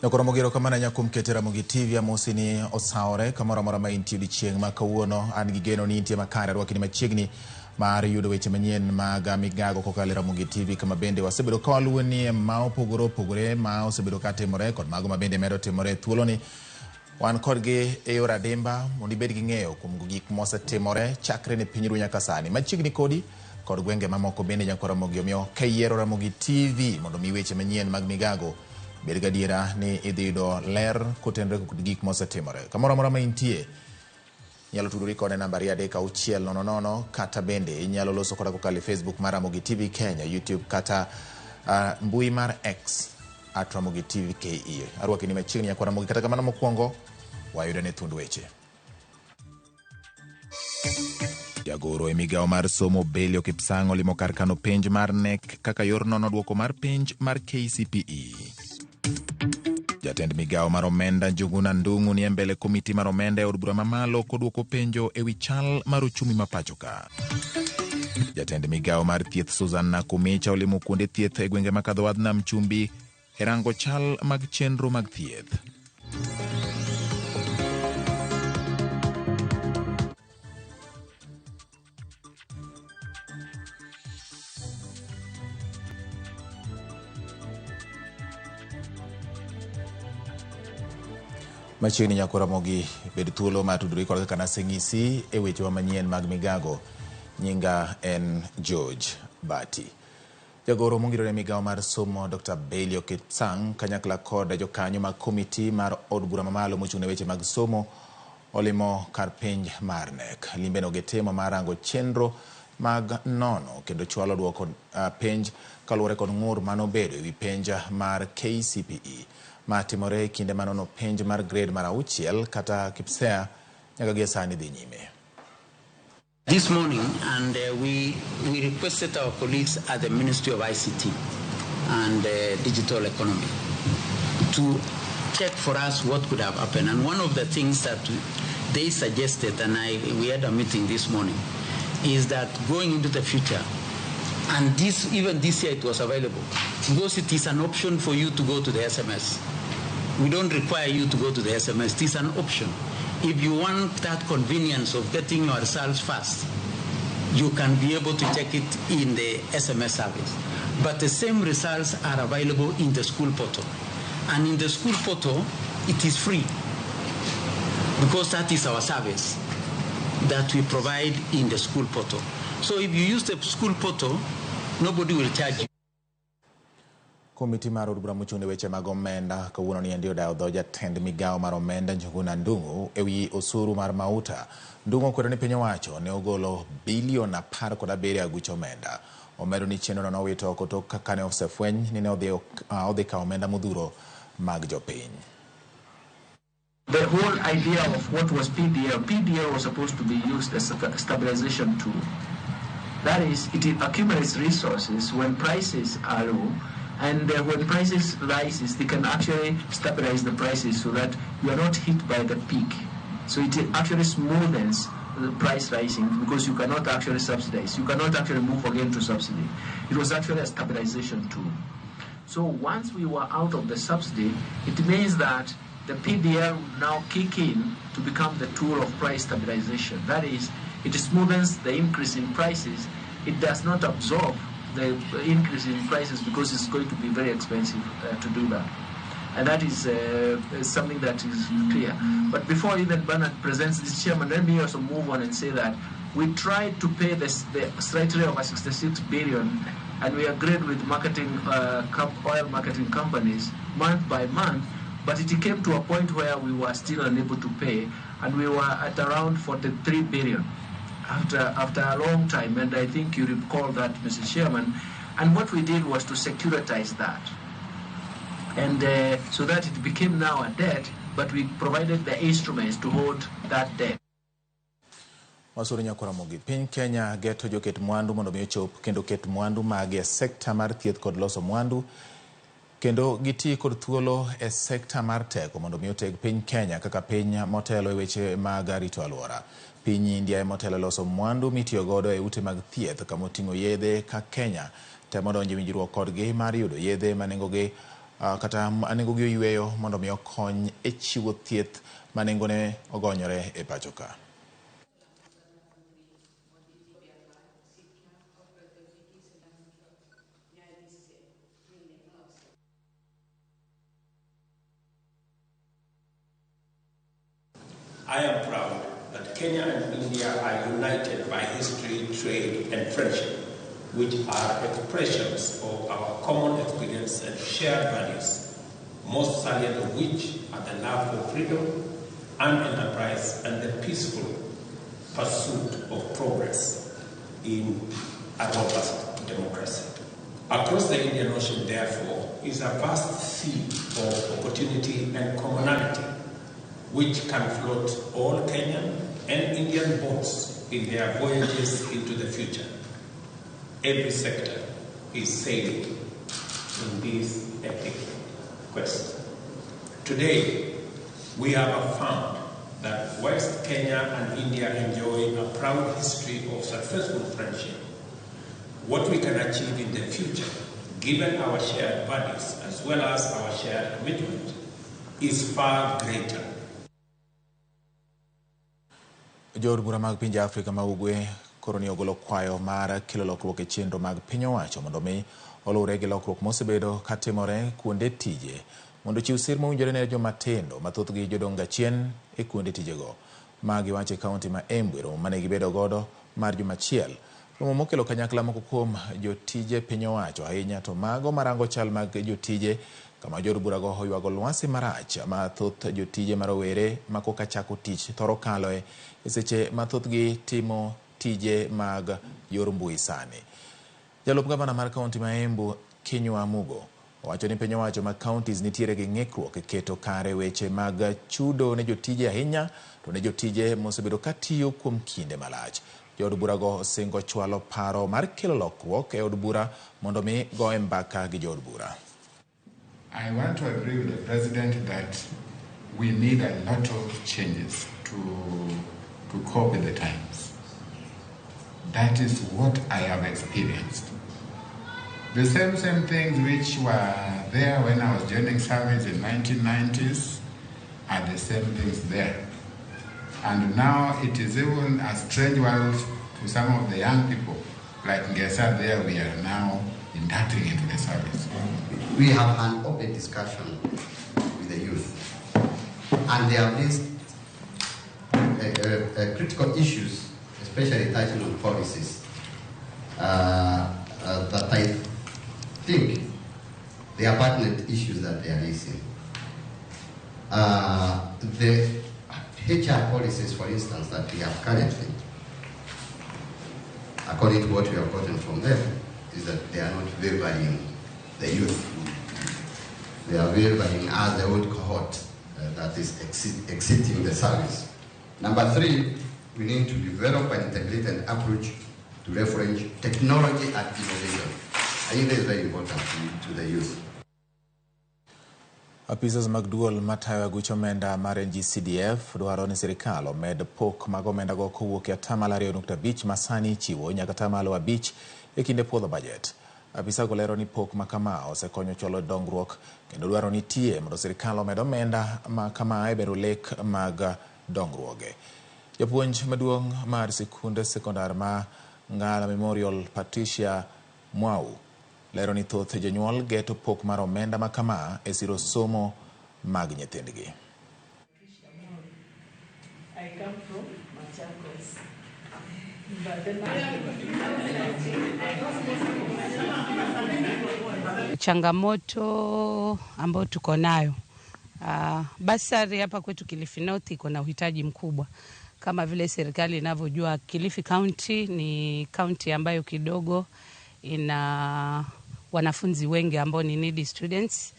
Nyakoro Mogiro kamano ahinya kuom keto Ramogi TV amosi ni osawore kamoro amora ma intie odiechieng' ma kawuono. An gi geno ni intie makare, arwaki ni machiegni mar yudo weche manyien mag migago kokalo e Ramogi TV kama bende wasebedo ka waluwonie ma opogore opogore ma osebedo ka timore kod mago ma bende medo timore e thuoloni. Wan kodgi e yor adimba mondo ibed gi ng'eyo kuom gik mosetimore chakre ne piny ru nyaka sani. Machiegni kodi kod gwenge mamoko bende nyakwa Ramogi omiyo ka iyiero Ramogi TV mondo mi weche manyien mag migago bed gadiera ni idhi yudo ler kotenore kod gik mosetimore. Kamoro amora ma intie inyalo tudori kode namba 23600 kata bende inyalo loso koda kokalo e Facebook mar Ramogi TV Kenya, YouTube kata mbui mar X at Ramogi TV KE. Arwaki ni machiegni nyakwa Ramogi, kata kamano mokwongo wayudo ne thuond weche. Jagoro e migawo mar somo Belio Kipsang' olimo kar kano penj mar KNEC kaka yor nono duoko mar penj mar KCPE. Jatend migawo mar omenda Njuguna Ndung'u ni e mbele komiti mar omenda e od bura mamalo koduoko penjo e wi chal mar uchumi ma pacho ka. Jatend migawo mar thieth Susan Nakhumicha olimo kuonde thieth e gwenge ma kadho wadh nam chumbi e rango chal mag chenro mag thieth. Machiegni nyako Ramogi bed thuolo mar tudori kod kaka naseng'isi e wechewa manyien mag migago. Nyinga en George Bati. Jagoro mongirore migawo mar somo Dr. Belio Kipsang kanyakla kod jokanyo mag komiti mar od bura mamalo mochung' ne weche mag somo olimo kar penj mar KNEC. Limbeno gitimo mar rango chenro mag nono kendo chwalo duoko penj kaluwore kod ng'ur manobedo ewi penj mar KCPE ma timore e kinde manono penj mar grade mar auchiel kata KPSEA nyaka gie sani dhi nyime. This morning, and we requested our colleagues at the Ministry of ICT and Digital Economy to check for us what could have happened. And one of the things that they suggested, and we had a meeting this morning, is that going into the future, and this even this year it was available, because it is an option for you to go to the SMS. We don't require you to go to the SMS. It is an option. If you want that convenience of getting your results fast, you can be able to check it in the SMS service. But the same results are available in the school portal. And in the school portal, it is free, because that is our service that we provide in the school portal. So if you use the school portal, nobody will charge you. Komiti mar od bura mochung' ne weche mag omenda kawuono ni endi odayo dho jatend migawo mar omenda Njuguna Ndung'u ewi osuru mar mauta. Ndung'u okwedo ni piny owacho ne ogolo bilion 17 aguch omenda. Omedo ni chenrono nowito oko tok kane osefweny ni ne odhi kawo omenda modhuro mag jopiny. The whole idea of what was PDL, PDL was supposed to be used as a stabilization tool. That is, it accumulates resources when prices are low, and when prices rises, they can actually stabilize the prices so that you are not hit by the peak. So it actually smoothens the price rising, because you cannot actually subsidize. You cannot actually move again to subsidy. It was actually a stabilization tool. So once we were out of the subsidy, it means that the PDL would now kick in to become the tool of price stabilization. That is, it smoothens the increase in prices. It does not absorb the increase in prices because it's going to be very expensive to do that. And that is something that is clear. But before even Bernard presents this, chairman, let me also move on and say that we tried to pay this, the slightly over 66 billion And we agreed with marketing oil marketing companies month by month, but it came to a point where we were still unable to pay, and we were at around 43 billion after a long time. And I think you recall that, Mr. Chairman. And what we did was to securitize that, and so that it became now a debt, but we provided the instruments to hold that debt. Wasuru nyakoramogi piny Kenya geto joket mwandu mondo mi ochop kendo ket mwandu mage e sekta mar thieth kod loso mwandu kendo giti kod thuolo e sekta mar teko mondo mi oteg piny Kenya kaka piny motelo e weche mag rito alwora. Piny India emotelo loso mwandu mitiyo godo e ute mag thieth kama oting'o yedhe ka Kenya temo donjo e winjruok kodgi mar yudo yedhe ma nengogi kata nengogi oyweyo mondo mi okony e chiwo thieth ma nengone ogonyore e pacho ka. I am proud that Kenya and India are united by history, trade, and friendship, which are expressions of our common experience and shared values, most salient of which are the love for freedom and enterprise and the peaceful pursuit of progress in a robust democracy. Across the Indian Ocean, therefore, is a vast sea of opportunity and commonality, which can float all Kenyan and Indian boats in their voyages into the future. Every sector is sailing in this epic quest. Today, we have affirmed that whilst Kenya and India enjoy a proud history of successful friendship, what we can achieve in the future, given our shared values as well as our shared commitment, is far greater. Jood bura mag pinje Afrika ma Ugwe koro ni ogolo kwayo mar kelo lokruok e chenro mag piny owacho mondo mi oluwre gi lokruok mosebedo katimore kuonde tije mondo ochiw sir mowinjore ne joma tindo ma thothgi jodong achien e kuonde tijego. Magi wacho e kaunti ma Embu e romo mane gibedo godo mar juma achiel. Romo mokelo kanyakla moko kuom jotije piny owacho ahinya to mago marango chal mag jotije kama jood burago oywago lwasi marach ma thoth jotije ma rowere ma koka chako tich thoro kaloe e seche ma thothgi timo tije mag yor mbui sani. Jalup gavana mar kaunti ma Embu Kinyua Mugo owacho ni piny owacho mag counties nitiere gi ng'ikruok e keto kare weche mag chudo ne jotije ahinya to ne jotije mosebedo katiyo kuom kinde malach. Jood burago osingo chwalo paro mar kelo lokruok e od bura mondo mi goye mbaka gi jood bura. I want to agree with the president that we need a lot of changes to cope with the times. That is what I have experienced. The same things which were there when I was joining service in 1990s are the same things there. And now it is even a strange world to some of the young people. Like Ngesa there, we are now inducting into the service. We have an open discussion with the youth, and they have raised critical issues, especially touching on policies, that I think they are pertinent issues that they are raising. The HR policies, for instance, that we have currently, according to what we have gotten from them, is that they are not valuing the youth. They are valuing as the old cohort that is exiting the service. Number three, we need to develop an integrated approach to leverage technology and innovation. I think that is very important to the youth. Apisas mag duol matayo aguch omenda mar NGCDF dwaro ni sirikal omed pok mag omendago kowuok e 2.5% ma sani ichiwo nyaka 5% e kinde puodho bajet. Apisago lero ni pok ma kama osekonyo chwalo dongruok kendo dwaro nitie mondo sirikal omed omenda ma kama e bero lek mag dongruoge. Japuonj maduong' mar sikunde sekondar ma Ngala Memorial Patricia Mwau lero ni thoth jonyuol geto pok mar omenda ma kama e siro somo mag nyithindgi. I come from Machakos. Changamoto ambayo tuko nayo basari hapa kwetu Kilifi North iko na uhitaji mkubwa. Kama vile serikali inavyojua, Kilifi County ni county ambayo kidogo ina wanafunzi wengi ambao ni needy students,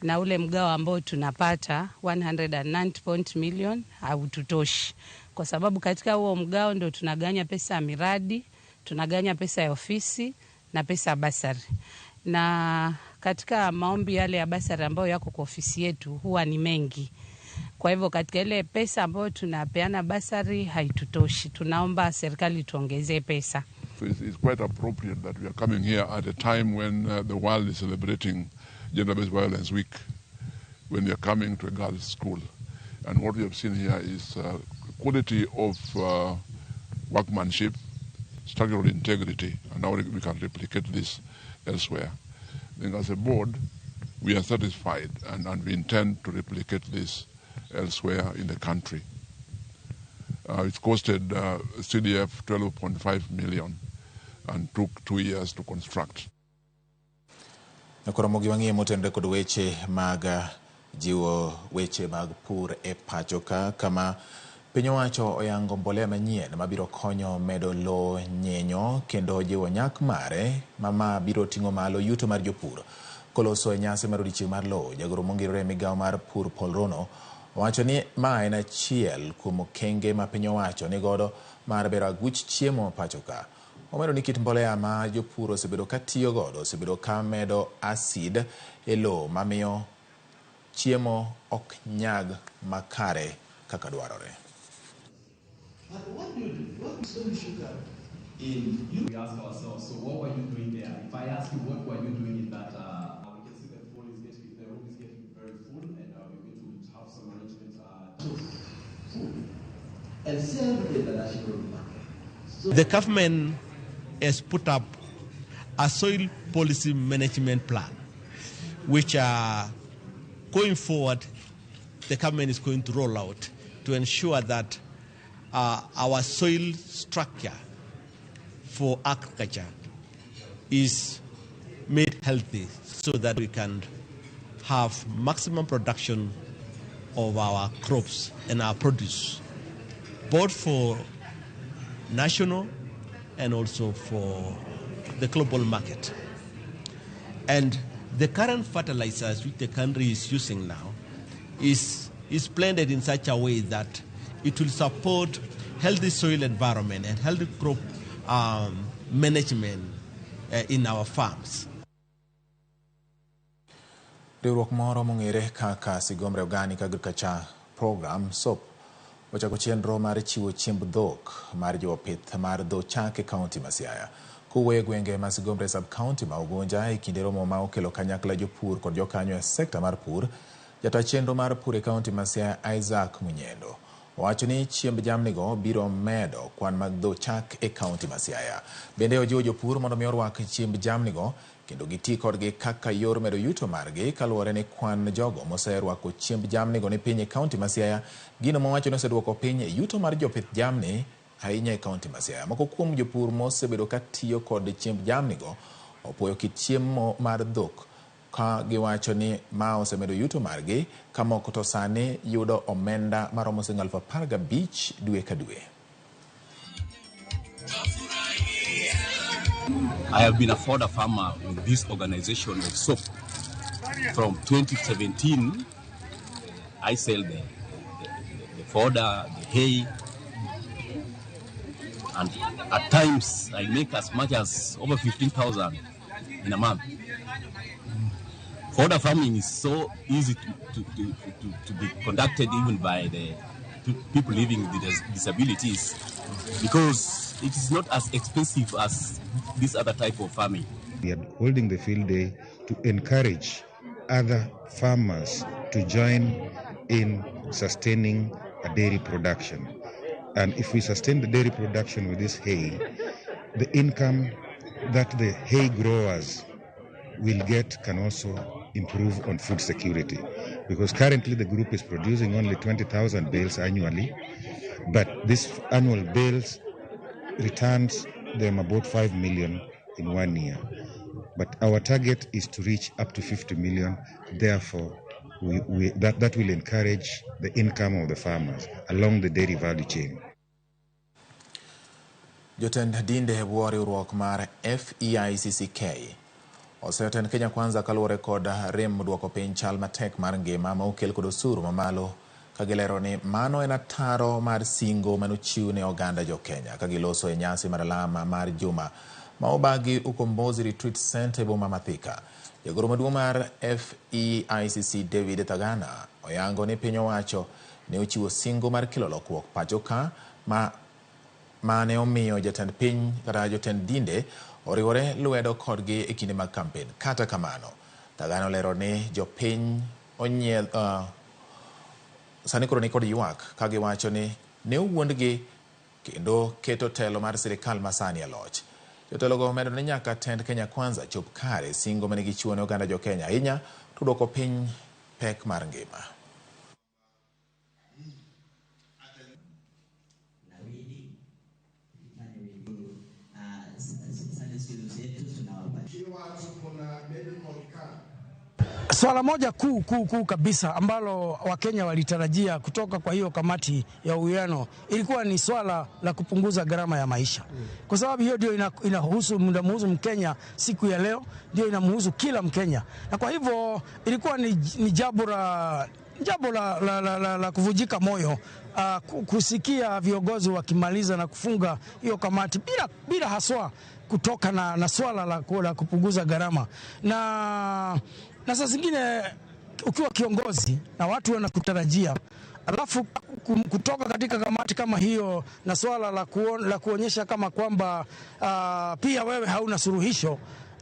na ule mgao ambao tunapata 190 million haututoshi, kwa sababu katika huo mgao ndo tunaganya pesa ya miradi, tunaganya pesa ya ofisi na pesa ya basari. Na katika maombi yale ya basari ambayo yako kwa ofisi yetu huwa ni mengi. Kwa hivyo katika ile pesa ambayo tunapeana basari haitutoshi. Tunaomba serikali tuongezee pesa. So it's quite appropriate that we are coming here at a time when the world is celebrating Gender-Based Violence Week, when we are coming to a girls' school. And what we have seen here is quality of workmanship, structural integrity, and now we can replicate this elsewhere. I think as a board, we are satisfied and we intend to replicate this elsewhere in the country. It costed CDF 12.5 million and took 2 years to construct. Koro gi wang'iyo motenore kod weche mag jiwo weche mag pur e pacho ka, kama piny owacho oyango mbolea manyien mabiro konyo medo lowo nyenyo kendo jiwo nyak mare ma biro ting'o malo yuto mar jopur. Koloso e nyasi mar odiochieng' mar lowo, jagoro mongirore e migawo mar pur Paul Rono owacho ni ma en achiel kuom okenge ma piny owacho nigodo mar bero aguch chiemo pacho ka. Omedo ni kit mbolea ma jopur osebedo ka tiyo godo osebedo ka medo acid e lowo mamiyo chiemo ok nyag makare kaka dwarore. But what do you do? What sugar in you? We ask ourselves, so what were you doing there? If I ask you, what were you doing in that? We can see the phone is getting, the room is getting very full, and we're going to have some arrangements. Food and sell the international market. So the government has put up a soil policy management plan, which going forward, the government is going to roll out to ensure that our soil structure for agriculture is made healthy so that we can have maximum production of our crops and our produce, both for national and also for the global market. And the current fertilizers which the country is using now is blended in such a way that it will support healthy soil environment and healthy crop management in our farms. Riwruok moro mong'ere kaka Sigomre Organic Agriculture Program SOP ochako chenro mar chiwo chiemb dhok mar jiwo pith mar dho chak e kaunti ma Siaya. Kowuoyo e gwenge ma Sigomre sub-county ma Ugunja e kinde romo ma okelo kanyakla jopur kod jokanyo e sekta mar pur, jata chenro mar pur e kaunti ma Siaya Isaac Munyendo owacho ni chiemb jamnigo biro medo kwan mag dho chak e kaunti ma Siaya. Bende ojiwo jopur mondo mi orwak chiemb jamnigo kendo giti kodgi kaka yor medo yuto margi kaluwore ni kwan jogo moserwako chiemb jamnigo ni piny e kaunti ma Siaya, gino mowacho ni oseduoko piny yuto mar jopith jamni ahinya e kaunti ma Siaya. Moko kuom jopur mosebedo ka tiyo kod chiemb jamnigo opuoyo kit chiemo mar dhok ka giwacho ni ma osemedo yuto margi, ka moko to sani yudo omenda maromo siling 15,000 dwe ka dwe. I have been a fodder farmer with this organization of SOP from 2017. I sell the fodder, the hay, and at times I make as much as over 15,000 in a month. Fodder farming is so easy to be conducted even by the people living with disabilities, because it is not as expensive as this other type of farming. We are holding the field day to encourage other farmers to join in sustaining a dairy production. And if we sustain the dairy production with this hay, the income that the hay growers will get can also improve on food security, because currently the group is producing only 20,000 bales annually, but this annual bales returns them about 5 million in 1 year. But our target is to reach up to 50 million. Therefore, that will encourage the income of the farmers along the dairy value chain. Jotend dinde bwo riwruok mar FEICCK osetend Kenya Kwanza kaluwore kod rem duoko piny chal matek mar ngima ma okel kod osuru mamalo ka gilero ni mano en ataro mar singo manochiw ne oganda jo Kenya ka giloso e nyasi mar alama mar juma ma obagi Ukombozi Retreat Center e boma ma Thika. Jagoro maduong' mar FEICC David Thagana oyango ni piny owacho ne ochiwo singo mar kelo lokruok pacho ka mane omiyo jatend piny kata jotend dinde oriwore lwedo kodgi e kinde mag kampen. Kata kamano, Thagana olero ni jopiny onyiel sani koro nikod ywak ka giwacho ni ne owuondgi kendo keto telo mar sirikal masani e loch. Jotelogo omedo ni nyaka tend Kenya Kwanza chop kare singo mane gichiwo ne oganda jo Kenya ahinya to duoko piny pek mar ngima. Swala moja kuu kuu kuu kabisa ambalo Wakenya walitarajia kutoka kwa hiyo kamati ya uwiano ilikuwa ni swala la kupunguza gharama ya maisha. Kwa sababu hiyo ndio inahusu mnamuhusu Mkenya siku ya leo, ndio inamhusu kila Mkenya. Na kwa hivyo ilikuwa ni jambo la kuvunjika moyo kusikia viongozi wakimaliza na kufunga hiyo kamati bila haswa kutoka na swala la kupunguza gharama. Na saa zingine ukiwa kiongozi na watu wanakutarajia, alafu kutoka katika kamati kama hiyo na swala la kuonyesha kama kwamba pia wewe hauna suluhisho,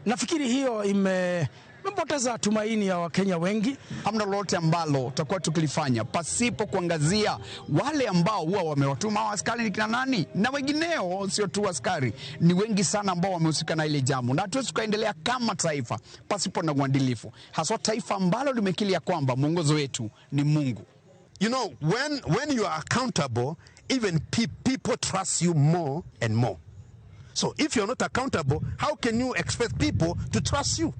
nafikiri hiyo imepoteza tumaini ya Wakenya wengi. Hamna lolote ambalo tutakuwa tukilifanya pasipo kuangazia wale ambao huwa wamewatuma askari ni kina nani na wengineo, sio tu askari, ni wengi sana ambao wamehusika na ile jambo. Na hatuwezi tukaendelea kama taifa pasipo na uadilifu, haswa taifa ambalo limekilia kwamba mwongozo wetu ni Mungu. You know, when you are accountable, even people trust you more and more. So if you're not accountable, how can you expect people to trust you?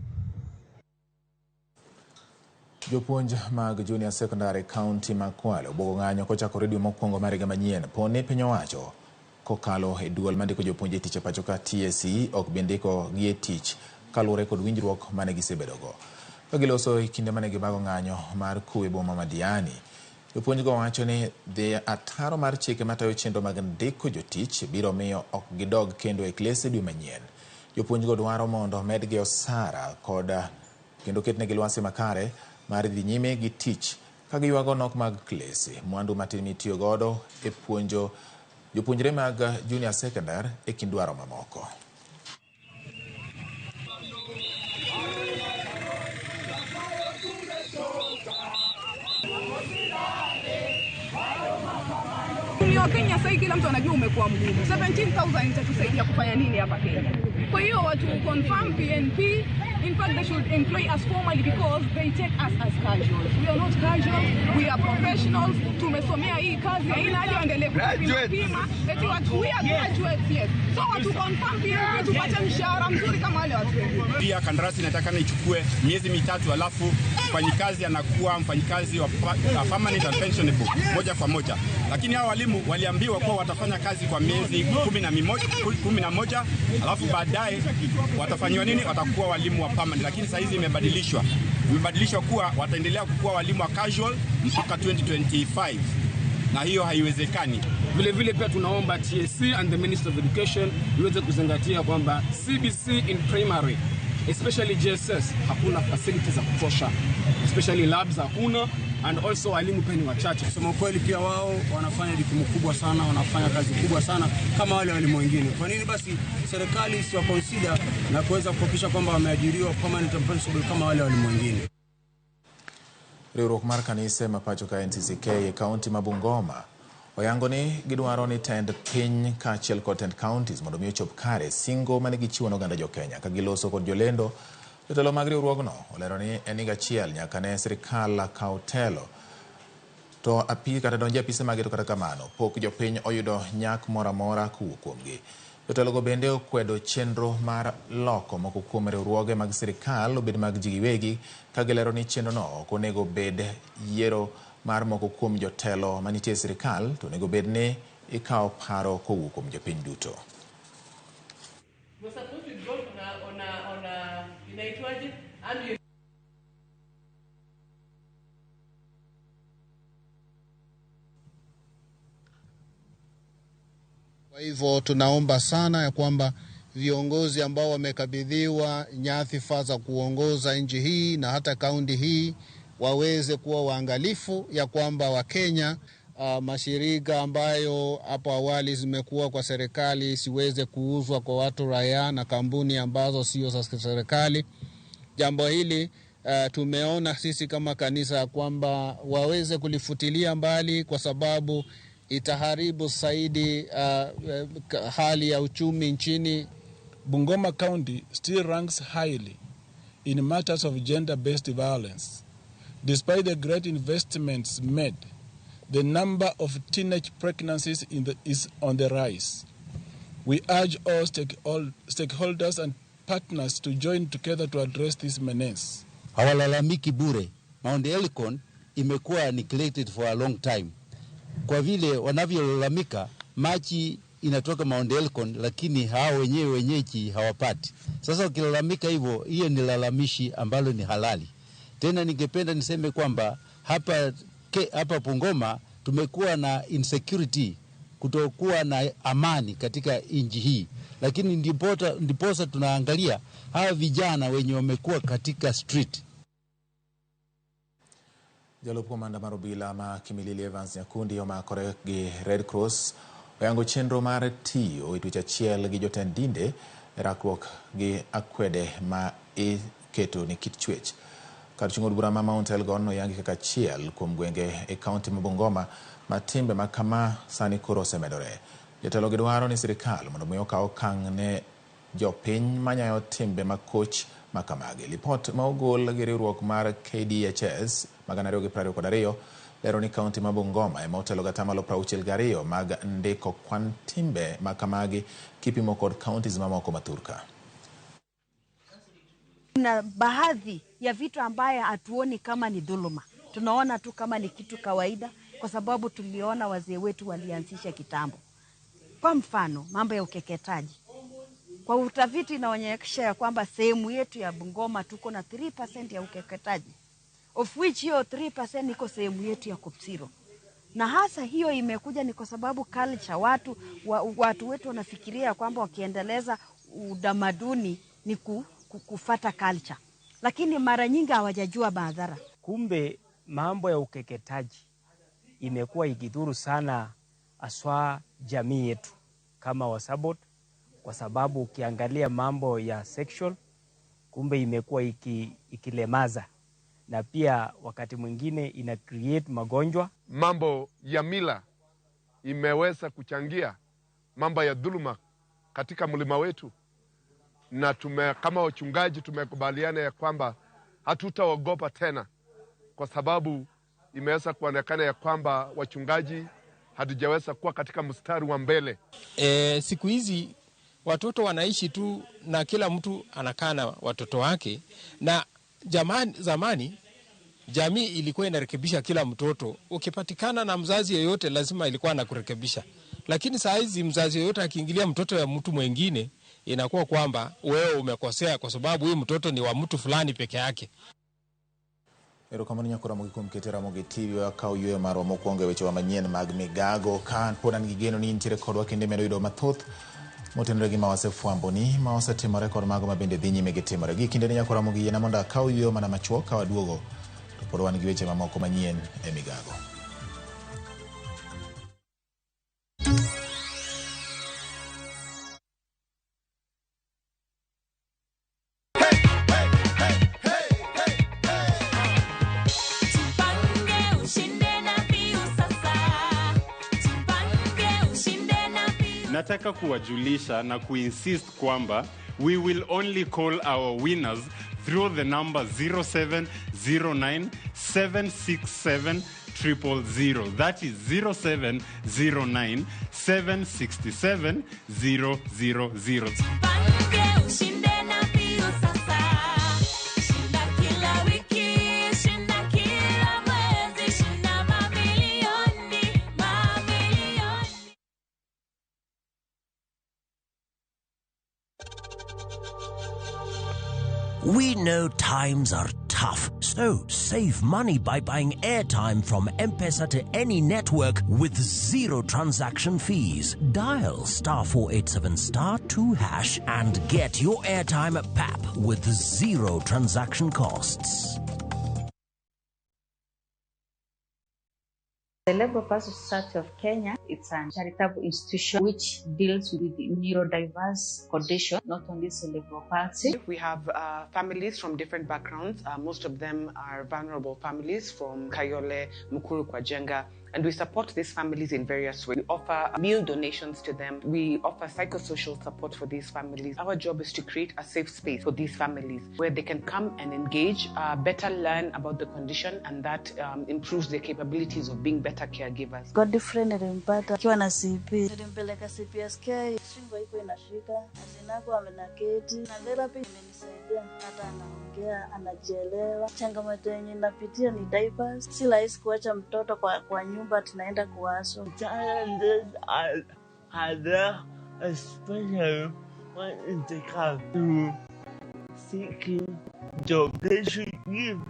Jopuonj mag Junior Secondary County ma Kwale obuogo ng'anyo kochakore dwe mokwongo mar higa manyien po ni piny owacho kokalo e duol mandiko jopuonj e tich e pacho ka TSC ok bi ndiko gi e tich kaluwore kod winjruok mane gisebedogo. Ka giloso e kinde mane gibago ng'anyo mar kwe e boma ma Diani, jopuonjgo wacho ni dhi ataro mar chike matayo chenro mag ndiko jotich biro miyo ok gidog kendo e klese dwe manyien. Jopuonjgo dwaro mondo medgi osara kod kendo ketnegi lwasi makare mar dhi nyime gi tich ka giywago nok mag klese, mwandu matin mitiyo godo e puonjo jopuonjre mag junior secondary e kind dwaro mamoko. Kenya sasa kila mtu anajua umekuwa mgumu. 17,000 itatusaidia kufanya nini hapa Kenya? Kwa hiyo watu confirm PNP, in fact they should employ us formally because they take us as casuals. We are not casuals, we are professionals. Tumesomea hii kazi, haina haja waendelee kupima. Eti watu we are graduates, yes. So watu confirm PNP tupate mshahara mzuri kama wale watu wengine. Pia kandarasi inatakana ichukue miezi mitatu, alafu mfanyikazi anakuwa mfanyikazi wa permanent and pensionable moja kwa moja. Lakini hao walimu waliambiwa kuwa watafanya kazi kwa miezi 11, alafu baadaye watafanywa nini? Watakuwa walimu wa permanent. Lakini saa hizi imebadilishwa. Imebadilishwa kuwa wataendelea kuwa walimu wa casual mpaka 2025. Na hiyo haiwezekani. Vile vile pia tunaomba TSC and the Minister of Education iweze kuzingatia kwamba CBC in primary, especially JSS, hakuna facilities za kutosha, especially labs hakuna, and also walimu pia ni wachache. Kusema kweli pia wao wanafanya jukumu kubwa sana, wanafanya kazi kubwa sana kama wale walimu wengine. Kwa nini basi serikali isiwa consider na kuweza kuhakikisha kwamba wameajiriwa permanent and pensionable kama wale walimu wengine? Riwruok mar kanise ma pacho ka NCCK e kaunti ma Bungoma oyango ni gidwaro ni tend piny kaachiel kod tend counties mondo mi ochop kare singo mane gichiwo ne oganda jo Kenya. Ka giloso kod jolendo, jotelo mag riwruogno olero ni en higa achiel nyaka ne sirikal kaw telo To api kata donje apise mage to kata kamano pok jopiny oyudo nyak moro amora kowuok kuomgi. Jotelogo bende okwedo chenro mar loko moko kuom riwruoge mag sirikal obed mag ji giwegi ka gilero ni chenrono ok onego bed yiero mar moko kuom jotelo manitie e sirikal to onego bed ni ikawo paro kowuok kuom jopiny duto. Kwa hivyo tunaomba sana ya kwamba viongozi ambao wamekabidhiwa nyadhifa za kuongoza nchi hii na hata kaunti hii waweze kuwa waangalifu ya kwamba Wakenya mashirika ambayo hapo awali zimekuwa kwa serikali siweze kuuzwa kwa watu raia na kampuni ambazo sio za serikali. Jambo hili tumeona sisi kama kanisa ya kwamba waweze kulifutilia mbali kwa sababu itaharibu zaidi hali ya uchumi nchini. Bungoma County still ranks highly in matters of gender-based violence. Despite the great investments made, the number of teenage pregnancies is on the rise. We urge all stakeholders and partners to join together to address this menace. Hawalalamiki bure. Mount Elgon imekuwa neglected for a long time. Kwa vile wanavyolalamika, maji inatoka Mount Elgon, lakini hao wenyewe wenyeji hawapati. Sasa ukilalamika hivyo, hiyo ni lalamishi ambalo ni halali. Tena ningependa niseme kwamba hapa Bungoma tumekuwa na insecurity, kutokuwa na amani katika nchi hii. Lakini ndiposa tunaangalia hawa vijana wenye wamekuwa katika street. Jalup komanda mar obila ma Kimilili Evans Nyakundi omakore gi Red Cross oyango chenro mar tiyo e dweche achiel gi jotend dinde e rakruok gi akwede ma iketo ni kit chwech. Kar chung' od bura ma Mount Elgon oyangi kaka achiel kuom gwenge e kaunti ma Bungoma ma timbe ma kama sani koro osemedore. Jotelo gi dwaro ni sirikal mondo mi okaw okang' ne jopiny manyayo timbe makoch makamagi. Lipot ma ogol gi riwruok mar KDHS mag 2022 lero ni kaunti ma Bungoma ema otelo gi 62% mag ndiko kwan timbe makamagi kipimo kod counties mamoko ma Turka. Kuna baadhi ya vitu ambaye hatuoni kama ni dhuluma, tunaona tu kama ni kitu kawaida kwa sababu tuliona wazee wetu walianzisha kitambo. Kwa mfano mambo ya ukeketaji. Kwa utafiti inaonyesha ya kwamba sehemu yetu ya Bungoma tuko na 3% ya ukeketaji, of which hiyo 3% iko sehemu yetu ya Kopsiro. Na hasa hiyo imekuja ni kwa sababu culture, watu wetu wanafikiria kwamba wakiendeleza utamaduni ni kufata culture, lakini mara nyingi hawajajua madhara. Kumbe mambo ya ukeketaji imekuwa ikidhuru sana aswa jamii yetu kama Wasabot, kwa sababu ukiangalia mambo ya sexual kumbe imekuwa ikilemaza, na pia wakati mwingine ina create magonjwa. Mambo ya mila imeweza kuchangia mambo ya dhuluma katika mlima wetu, na kama wachungaji tumekubaliana ya kwamba hatutaogopa tena, kwa sababu imeweza kuonekana ya kwamba wachungaji hatujaweza kuwa katika mstari wa mbele. Siku hizi watoto wanaishi tu na kila mtu anakaa na watoto wake, na zamani jamii ilikuwa inarekebisha kila mtoto. Ukipatikana na mzazi yeyote lazima ilikuwa anakurekebisha. Lakini saa hizi mzazi yeyote akiingilia mtoto ya mtu mwingine inakuwa kwamba wewe umekosea kwa sababu huyu mtoto ni wa mtu fulani peke yake. Erokamano nyakora mogi kuom keto Ramogi TV wakaw yueyo marwa mokwongo e wechewa manyien mag migago. Ka pod an gi geno ni intiere kodwa kendo imedo yudo mathoth motenore gi ma wasefwambo ni ma osetimore kod mago ma bende dhi nyime gi timore. Gi kinde ni nyakora mogi yiena mondo akaw yueyo mana machuok ka waduogo to pod wan gi weche mamoko manyien e migago. Nataka kuwajulisha na kuinsist kwamba we will only call our winners through the number 0709 767 000. That is 0709 767 000. Ushinde na mbio sasa. Shinda kila wiki, shinda kila mwezi, shinda mamilioni, mamilioni. We know times are tough, so save money by buying airtime from M-Pesa to any network with zero transaction fees. Dial star 487 star 2 hash and get your airtime at PAP with zero transaction costs. The Cerebral Palsy Society of Kenya, it's a charitable institution which deals with neurodiverse condition, not only cerebral palsy. We have families from different backgrounds. Most of them are vulnerable families from Kayole, Mukuru kwa Njenga, and we support these families in various ways. We offer meal donations to them. We offer psychosocial support for these families. Our job is to create a safe space for these families where they can come and engage, better learn about the condition, and that improves their capabilities of being better caregivers. Godfrey nilimpata akiwa na CP, nilimpeleka CPSK, shingo iko inashika, azinako amenaketi na therapy imenisaidia, hata anaongea, anajielewa. Changamoto yenye napitia ni diapers, si rahisi kuacha mtoto kwa nyumba, tunaenda kuwaso. Challenges are there, especially when it comes to seeking jobs. They should give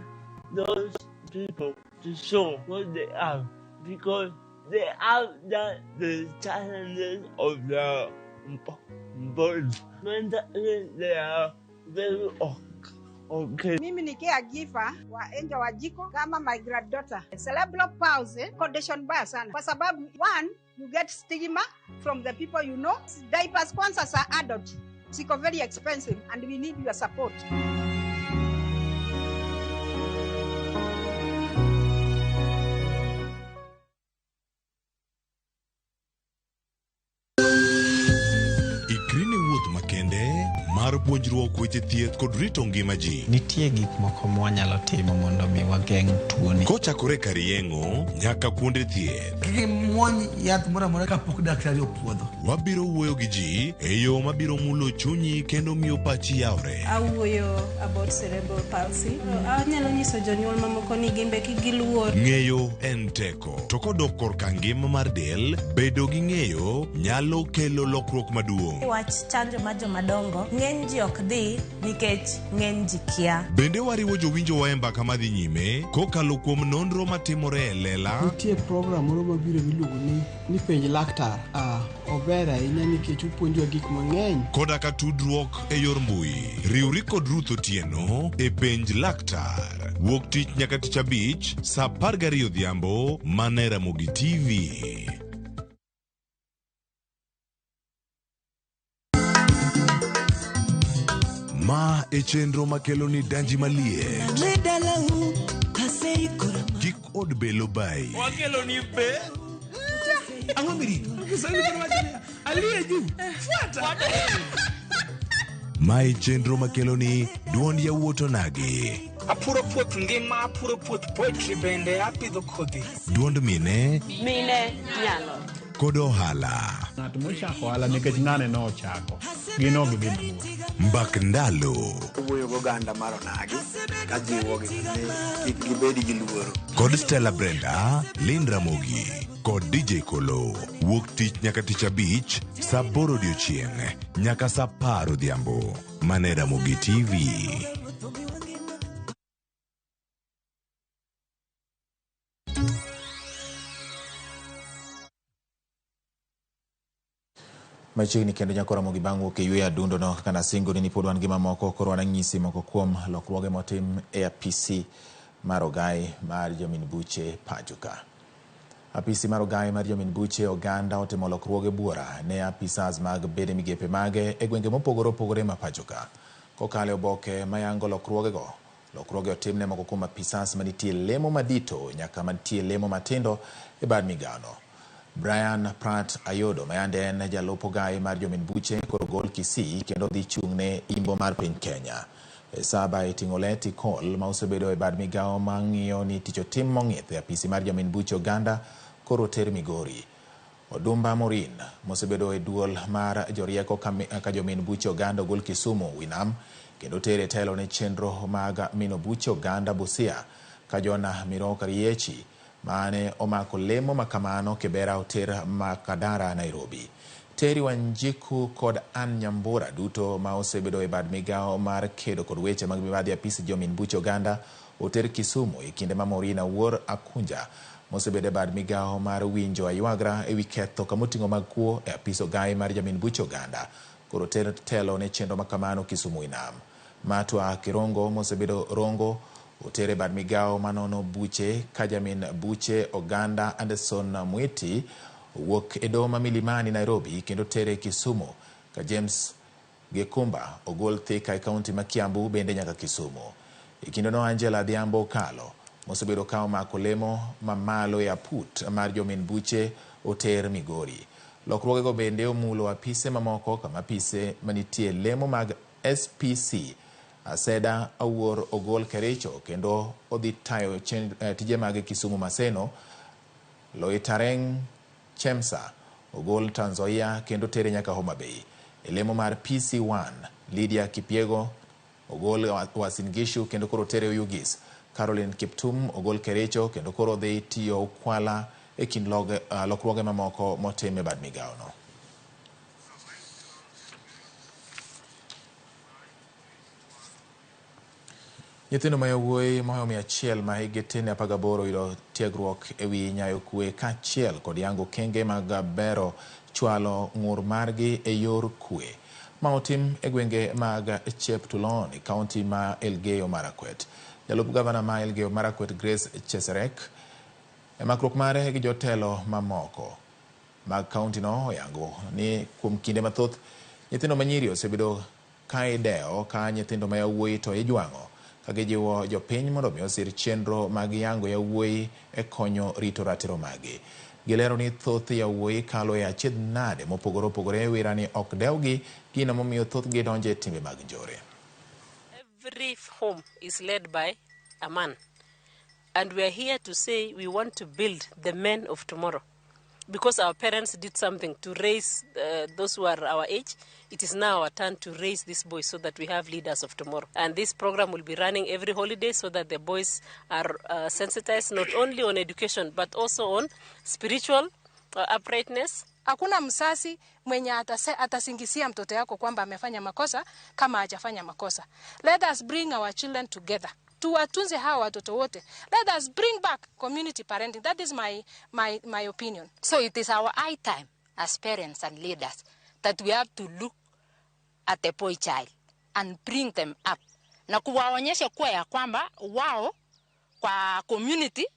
those people to show what they have, because they have that the challenges of the body. Mentally, they are very okay. Mimi ni caregiver wa Angel Wanjiku kama my granddaughter. Cerebral palsy condition mbaya sana, kwa sababu one, you get stigma from the people you know. Diapers kwanza za adult ziko very expensive and we need your support. Ikri ne wuoth makende mar puonjruok weche thieth kod rito ngima ji. Nitie gik moko mwanyalo timo mondo mi wageng' tuoni. Kochakore kar yeng'o nyaka kuonde thieth. Kik imuony yath moro amora kapok daktari opuodho. Wabiro wuoyo gi ji e yo mabiro mulo chunyi kendo miyo pachi yawre. Awuoyo about cerebral palsy. Anyalo nyiso jonyuol mamoko ni gimbe kik giluor. Ng'eyo en teko. To kodok korka ngima mar del, bedo gi ng'eyo nyalo kelo lokruok maduong'. Wach chanjo mar jomadongo, ng'eny ji ok dhi nikech ng'eny ji kia. Bende wariwo jowinjowa e mbaka madhi nyime kokalo kuom nonro matimore e lela. Nitie program moro mabiro miluongo ni penj laktar. Ober ahinya nikech opuonjowa gik mang'eny. Koda ka tudruok e yor mbui. Riwri kod Ruth Otieno e penj laktar. Wuok tich nyaka tich abich saa 12 odhiambo mana e Ramogi TV. Ma e chenro makelo ni danji maliet. Kik od belo bai. Wakelo ni be. Ang'o mirito? Kiswahili bado wacho niya, aliye juu fuata. Ma e chenro makelo ni duond yawuot onagi. Apuro puoth ngima, apuro puoth poetry bende apidho kodhi. Duond mine. Mine nyalo. Kod ohala. Ng'at mochako ohala nikech ng'ane nochako. Gin ok gibi luor. Mbak ndalo. Wuoyo goganda mar onagi kajiwogi ni kik gibed gi luoro. Kod Stella Brenda, Lynn Ramogi kod DJ Kolo. Wuok tich nyaka tich abich saa 8 odiochieng' nyaka saa 10 odhiambo. Mana e Ramogi TV. Machiegni kendo nyako Ramogi bang' wuok e yweyo adundo no kaka nasingo ni pod wan gi mamoko koro wananyisi moko kuom lokruoge motim e apisi mar ogai mar jomin buche pacho ka. Apisi mar ogai mar jomin buche oganda otimo lokruoge buora ne apisas mag bede migepe mage e gwenge mopogore opogore ma pacho ka. Kokalo e oboke mayango lokruogego, lokruoge otim ne moko kuom apisas manitie lemo madito nyaka mantie lemo matindo e bad migano. Brian Pratt Ayodo mayande en jalup ogai mar jomin buche koro gol Kisii kendo dhi chung' ne imbo mar piny Kenya. E saba e ting'o Leti Cole ma osebedo e bad migawo mang'iyo ni tich otim mong'ith e apisi mar jamin buche oganda koro oter Migori. Odumba Morin mosebedo e duol mar jorieko ka jomin buche oganda ogol Kisumu Winam kendo tere telo ne chenro mag mino buche oganda Busia ka Jona Miroka Riechi mane omako lemo makamano Kibera oter Makadara Nairobi. Terry Wanjiku kod Ann Nyambura duto ma osebedo e bad migawo mar kedo kod weche mag mibadhi apisi jomin buche oganda oter Kisumu e kinde ma Maureen Awuor Akunja mosebedo e bad migawo mar winjo aywagra ewi ketho kamoting'o mag kuo e apis ogai mar jamin buche oganda koro oter telo ne chenro makamano Kisumu Winam. Matwa Kirongo mosebedo Rongo oter e bad migawo manono buche ka jamin buche oganda Anderson Mwiti owuok e doho ma Milimani Nairobi kendo tere Kisumu ka James Gekumba ogol Thika e kaunti ma Kiambu bende nyaka Kisumu. E kindeno Angela Adhiambo Okalo mosebedo ka omako lemo mamalo e aput mar jomin buche oter Migori. Lokruogego bende omulo apise mamoko kama apise manitie lemo mag SPC Aseda Awuor ogol Kericho kendo odhi tayo tije mag Kisumu Maseno. Loitareng Chemsa ogol Trans Nzoia kendo tere nyaka Homa Bay. E lemo mar PC1 Lydia Kipiego ogol Uasin Gishu kendo koro tere Oyugis. Caroline Kiptum ogol Kericho kendo koro dhi tiyo Ukwala e kind lokruoge mamoko motim e bad migawono. Nyithindo ma yawuoyi mohewo 100 ma hikgi tin 18 oyudo tiegruok ewi nyayo kwe kaachiel kod yango okenge mag bero chwalo ng'ur margi e yor kwe ma otim e gwenge mag Cheptulon e kaunti ma Elgeyo Marakwet. Jalup gavana ma Elgeyo Marakwet Grace Cheserek e makruok mare gi jotelo mamoko mag kaunti no oyango ni kuom kinde mathoth nyithindo manyiri osebedo ka idewo ka nyithindo ma yawuoyi to ijwang'o ka gijiwo jopiny mondo mi osir chenro mag yango yawuoyi e konyo rito ratiro magi. Gilero ni thoth yawuoyi kalo e achiedh nade mopogore opogore wira ni ok dewgi, gino momiyo thothgi donjo e timbe mag njore. Every home is led by a man, and we are here to say we want to build the men of tomorrow. Because our parents did something to raise those who are our age, it is now our turn to raise these boys so that we have leaders of tomorrow. And this program will be running every holiday so that the boys are sensitized not only on education but also on spiritual uprightness. Hakuna msasi mwenye atasingisia mtoto yako kwamba amefanya makosa kama hajafanya makosa. Let us bring our children together. Tuwatunze hawa watoto wote. Let us bring back community parenting. That is my opinion. So it is our high time as parents and leaders that we have to look at the boy child and bring them up. Na kuwaonyesha kuwa ya kwamba wao kwa community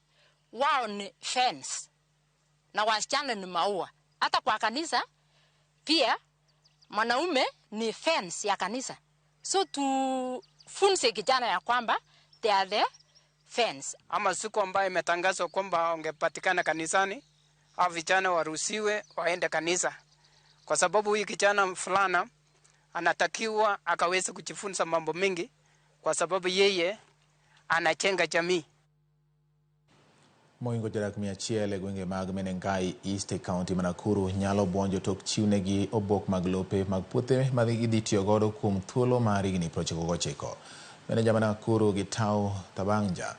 wao ni fence na wasichana ni maua. Hata kwa kanisa pia mwanaume ni fence ya kanisa. So tufunze kijana ya kwamba they are the fence. Ama siku ambayo imetangazwa kwamba ungepatikana kanisani, au vijana waruhusiwe waende kanisa. Kwa sababu huyu kijana fulana anatakiwa akaweze kujifunza mambo mengi kwa sababu yeye anachenga jamii. Moingo jodak 100 e gwenge mag Menengai East e kaunti ma Nakuru nyalo buonjo tok chiwnegi obok mag lope mag puothe ma gidhi tiyo godo kuom thuolo mar higni 99. Meneja ma Nakuru Gitau Thabanja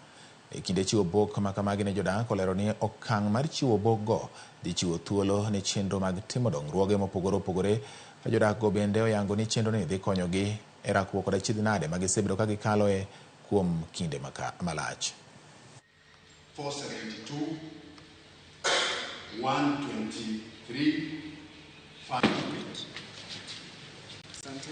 e kinde chiwo obok makamagi ne jodak olero ni okang' mar chiwo obok go dhi chiwo thuolo ne chenro mag timo dongruoge mopogore opogore ka jodak go bende oyango ni chenro ni dhi konyogi e rakruok kod achiedh nade ma gisebedo ka gikaloe kuom kinde malach. 472, 123, 5. Asante.